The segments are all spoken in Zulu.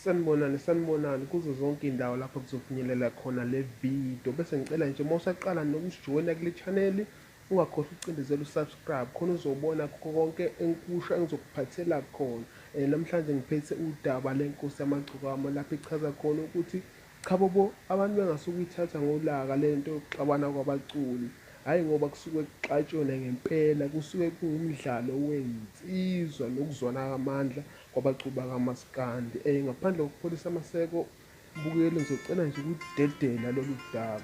Sanibonani, sanibonani kuzo zonke iy'ndawo lapho kuzofinyelela khona le video. Bese ngicela nje uma usaqala nokusijoyina kule channel, ungakhohlwa ukucindezela usubscribe khona uzobona kukho konke engikusho engizokuphathela khona. Namhlanje ngiphethe udaba lenkosi yamagcokama lapho ichaza khona ukuthi cha bo abantu bengasuke uyithatha ngolaka lento yokuxabana kwabaculi. Hhayi ngoba kusuke kuxatshwene ngempela, kusuke kuwumdlalo wensizwa nokuzwana amandla kwabaculi bakamaskandi. Ngaphandle kokupholisa amaseko mbukeli ngizocela nje ukudedela lolu daba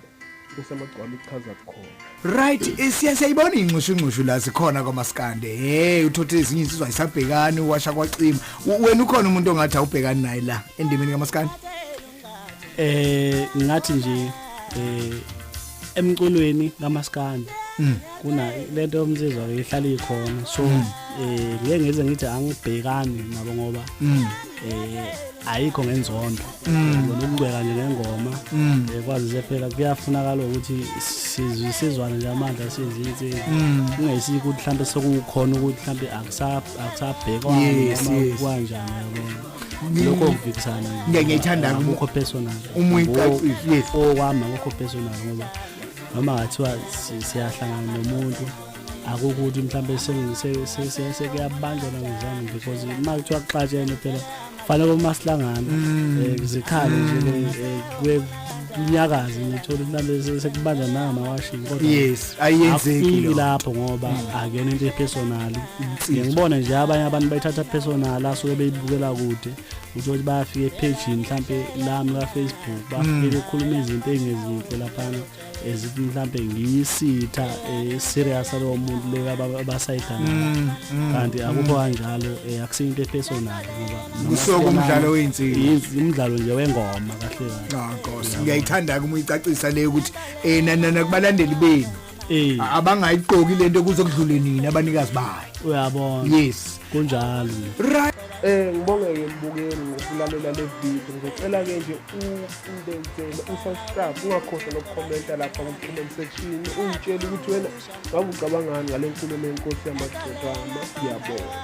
Nkosi yamagcwala ichaza khona. Right, siyayibona inxushunxushu la sikhona kwamaskande. Hey, uthothe ezinye insizwa ayisabhekani uwasha kwacima. Wena ukhona umuntu ongathi awubhekani naye la endimeni kamaskande? Ngathi nje emculweni kamaskandi kuna lento yomsizwa ke ihlala ikhona, so ngeke ngize ngithi angibhekani nabo ngoba ayikho ngenzondo, lokugcweka nje ngengoma, kwazise phela kuyafunakala ukuthi sizwane nje amandla sizinsizwa, kungesikho ukuthi mhlambe sekukhona ukuthi mhlambe akusabhekwa noma kanjani, yabona, lokho kuvikisana nje. Ngiyayithanda akukho personal. Uma uyicacisa, yes. Okwami akukho personal ngoba noma ngathiwa siyahlangana nomuntu akukho ukuthi mhlambe sekuyabanjwa ngezandla, because uma kuthiwa kuxatshene phela kufanele uma sihlangana zikhale nje, kuye kunyakaze, ngithola mhlambe sekubanjwa nangamawashini, kodwa Yes, ayenzeki akufiki lo. lapho ngoba akuyona into epersonal. Ngibona nje abanye abantu bayithatha personal, asuke beyibukela kude, uthola ukuthi bayafika ephejini mhlambe lami ka Facebook, bafike bekhuluma izinto ezingezinhle laphana, ezithi mhlambe ngiyisitha serious alowo muntu lo abasayidana, kanti akukho kanjalo, akusiyo into epersonal ngoba noma Kusuke umdlalo wey'nsizwa. Umdlalo nje wengoma kahle kahle. Ah, Nkosi, ngiyayithanda ke uma uyicacisa le ukuthi nakubalandeli benu abangayiqoki lento kuze kudlule nini abanikazi bayo. Uyabona. Yes. Kunjalo. Right. Ngibonge-ke mbukeli ngokulalela le video. Ngizocela-ke nje undenzele usubscribe, ungakhohlwa nokukhomenta lapha ku-comment section, ungitshele ukuthi wena ngabe ucabangani ngale nkulumo yenkosi yamagcokama. Ngiyabonga.